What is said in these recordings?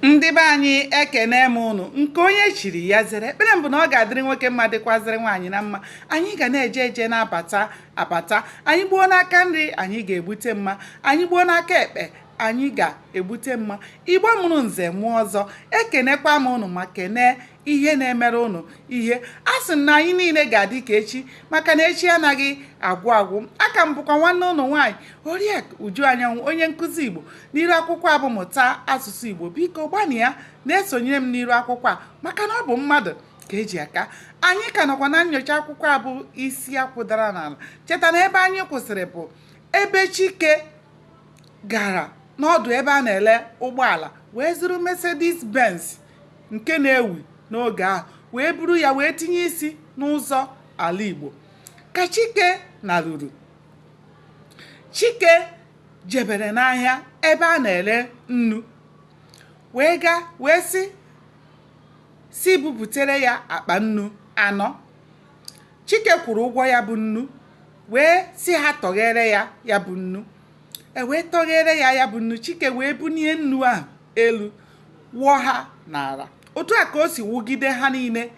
Ndị be anyị, ekene m ụnụ. Nke onye chiri ya zere. Ekpere m bụ na ọ ga-adịrị nwoke mma, dịkwazịrị nwaanyị na mma. Anyị ga na-eje eje, na-abata abata. Anyị gbuo n'aka nri, anyị ga-egbute mma. Anyị gbuo n'aka ekpe, anyị ga-egbute mma. Igbo mụrụ nze mụọ ọzọ, ekenekwa m ụnụ ma kenee ihe na-emere ụnụ ihe. A sị m na anyị niile ga-adị ka echi, maka na echi anaghị agwụ agwụ. Aka m bụkwa nwanne ụnụ nwaanyị, Oriakụ Uju Anyanwụ, onye nkụzi Igbo n'iru akwụkwọ a bụ Mụta Asụsụ Igbo. Biko gbanịa na-esonyere m n'iru akwụkwọ a, maka na ọ bụ mmadụ ka eji aka. Anyị ka nọkwa na nyocha akwụkwọ a bụ Isi Akwụ Dara n'Ala. Cheta na ebe anyị kwụsịrị bụ ebe Chike gara n'ọdụ ebe a na-ele ụgbọala wee zụrụ Mercedes Benz nke na-ewi n'oge ahụ, wee buru ya wee tinye isi n'ụzọ ala Igbo. Ka Chike naruru, Chike jebere n'ahịa ebe a na-ere nnu wee gaa wee sị sị buputere ya akpa nnu anọ. Chike kwụrụ ụgwọ ya bụ nnu wee sị ha tọghere ya ya bụ nnu. E wee tọghere ya ya bụ nnu. Chike wee bunie nnu ahụ elu wụọ ha n'ala. Otu a ka o si wụgide ha niile,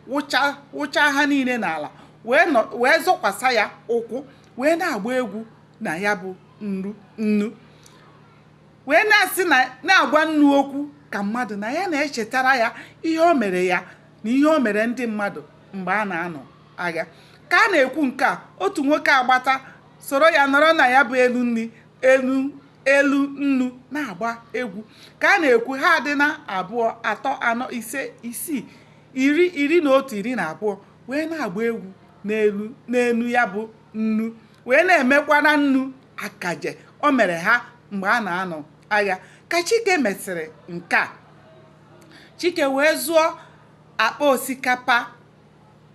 wụcha wụcha ha niile n'ala, wee zọkwasa ya ụkwụ, wee na-agba egwu na ya bụ nnu, wee na-asị na na-agwa nnu okwu ka mmadụ, na ya na-echetara ya ihe o mere ya na ihe o mere ndị mmadụ mgbe a na-anọ agha. Ka a na-ekwu nke a, otu nwoke agbata soro ya nọrọ na ya bụ elu nri elu elu nnu na-agba egwu. Ka a na-ekwu, ha adị na abụọ, atọ, anọ, ise, isii, 10, 11, 12, wee na-agba egwu n'elu n'elu ya bụ nnu, wee na-emekwara nnu akaje o mere ha mgbe a na-anọ agha. Ka Chike mesịrị nke a, Chike wee zụọ akpa osikapa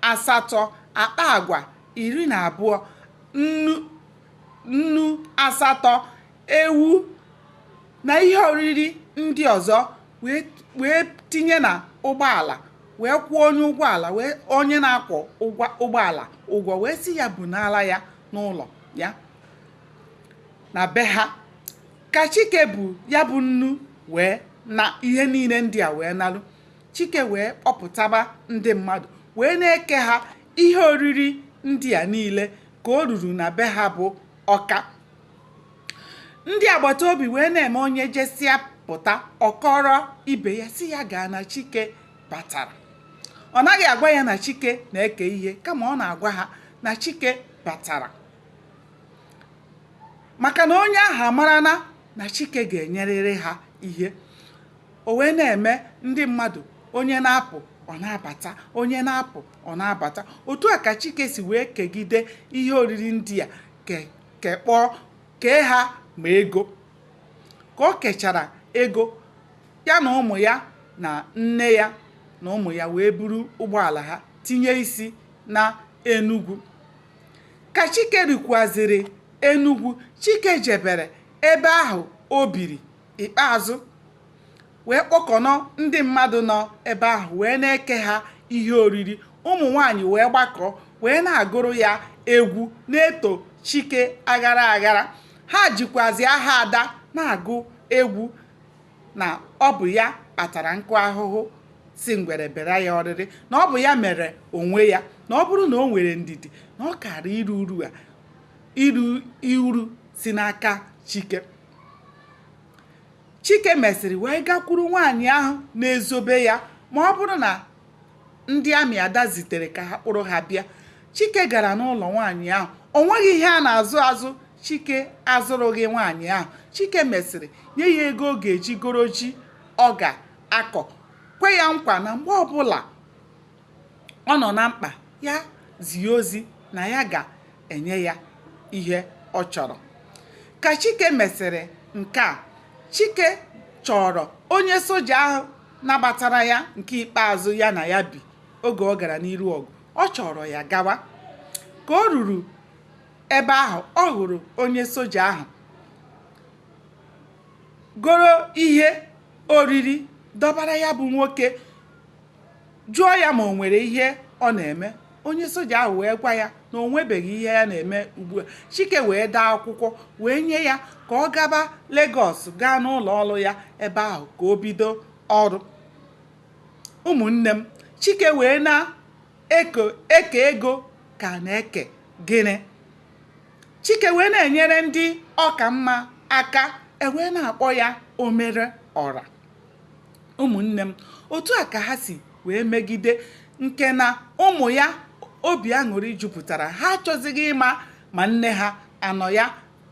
asatọ, akpa agwa 12, nnu asatọ, ewu na ihe oriri ndị ọzọ, wee tinye na ụgbọala, wee kwụọ onye ụgbọala, wee onye na-akwọ ụgbọala ụgwọ, wee sị ya bunala ya n'ụlọ ya na be ha. Ka Chike bu ya bụ nnu wee na ihe niile ndị a wee nalụ, Chike wee kpọpụtaba ndị mmadụ wee na-eke ha ihe oriri ndị a niile. Ka o ruru na be ha bụ Ọka, ndị agbata obi wee na-eme onye jesịa pụta, ọ kọrọ ibe ya, sị ya gaa na Chike batara. Ọ naghị agwa ya na Chike na-eke ihe, kama ọ na-agwa ha na Chike batara, maka na onye ahụ amarana na Chike ga-enyerịrị ha ihe. O wee na-eme ndị mmadụ, onye na-apụ ọ na-abata, onye na-apụ ọ na-abata. Otu a ka Chike si wee kegide ihe oriri ndị a, kekpọọ, kee ha ma ego. Ka o kechara ego, ya na ụmụ ya na nne ya na ụmụ ya wee buru ụgbọala ha tinye isi na Enugwu. Ka Chike rikwaziri Enugwu, Chike jebere ebe ahụ o biri ikpeazụ wee kpọkọnọ ndị mmadụ nọ ebe ahụ wee na-eke ha ihe oriri. Ụmụ nwanyị wee gbakọ wee na-agụrụ ya egwu na-eto Chike aghara aghara. Ha jikwazi aha ada na-agụ egwu na ọ bụ ya kpatara nkụ ahụhụ sị ngwere bịara ya ọrịrị, na ọ bụ ya mere onwe ya, na ọ bụrụ na o nwere ndidi na ọ kara iru uru a iru uru si n'aka Chike. Chike mesịrị wee gakwuru nwaanyị ahụ na-ezobe ya ma ọ bụrụ na ndị amị Ada zitere ka ha kpụrụ ha bịa. Chike gara n'ụlọ nwaanyị ahụ. O nweghị ihe a na-azụ azụ Chike azụrụghị nwaanyị ahụ. Chike mesịrị nye ya ego ọ ga-eji goro ji ọ ga-akọ, kwe ya nkwa na mgbe ọbụla ọ nọ na mkpa ya zie ozi na ya ga-enye ya ihe ọ chọrọ. Ka Chike mesịrị nke a, Chike chọrọ onye soja ahụ nabatara ya nke ikpeazụ ya na ya bi oge ọ gara n'iru ọgụ. Ọ chọrọ ya gawa. Ka o ruru ebe ahụ, ọ hụrụ onye soja ahụ goro ihe oriri dọbara ya bụ nwoke, jụọ ya ma o nwere ihe ọ na-eme. Onye soja ahụ wee gwa ya na o nwebeghị ihe ya na-eme ugbu a. Chike wee dee akwụkwọ wee nye ya ka ọ gaba Lagos, gaa n'ụlọ ọrụ ya ebe ahụ ka o bido ọrụ. Ụmụnne m, Chike wee na-eko eke ego ka na-eke gịnị. Chike wee na-enyere ndị ọka mma aka, e wee na-akpọ ya omere ọra. Ụmụnne m, otu a ka ha si wee megide nke na ụmụ ya obi aṅụrị jupụtara. Ha achọzighị ịma ma nne ha anọ ya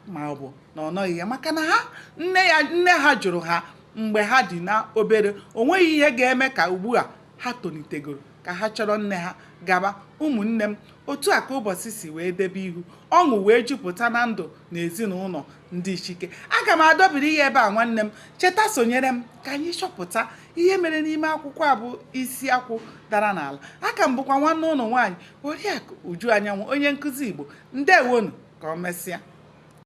ma ọ bụ na ọ nọghị ya, maka na ha nne ya nne ha jụrụ ha mgbe ha dị na obere. O nweghị ihe ga-eme ka ugbu a ha tolitegoro ka ha chọrọ nne ha gaba. Ụmụnne m, otu a ka ụbọchị si wee debe ihu, ọṅụ wee jupụta na ndụ na ezinụlọ ndị Chike. Aga m adọbiri ya ebe a. Nwanne m, cheta sonyere m ka anyị chọpụta ihe mere n'ime akwụkwọ a bụ Isi Akwụ Dara n'Ala. Aka m bụkwa nwanne ụnụ nwaanyị, Oriakụ Uju Anyanwụ, onye nkụzi Igbo. Ndewonu, ka ọ mesịa.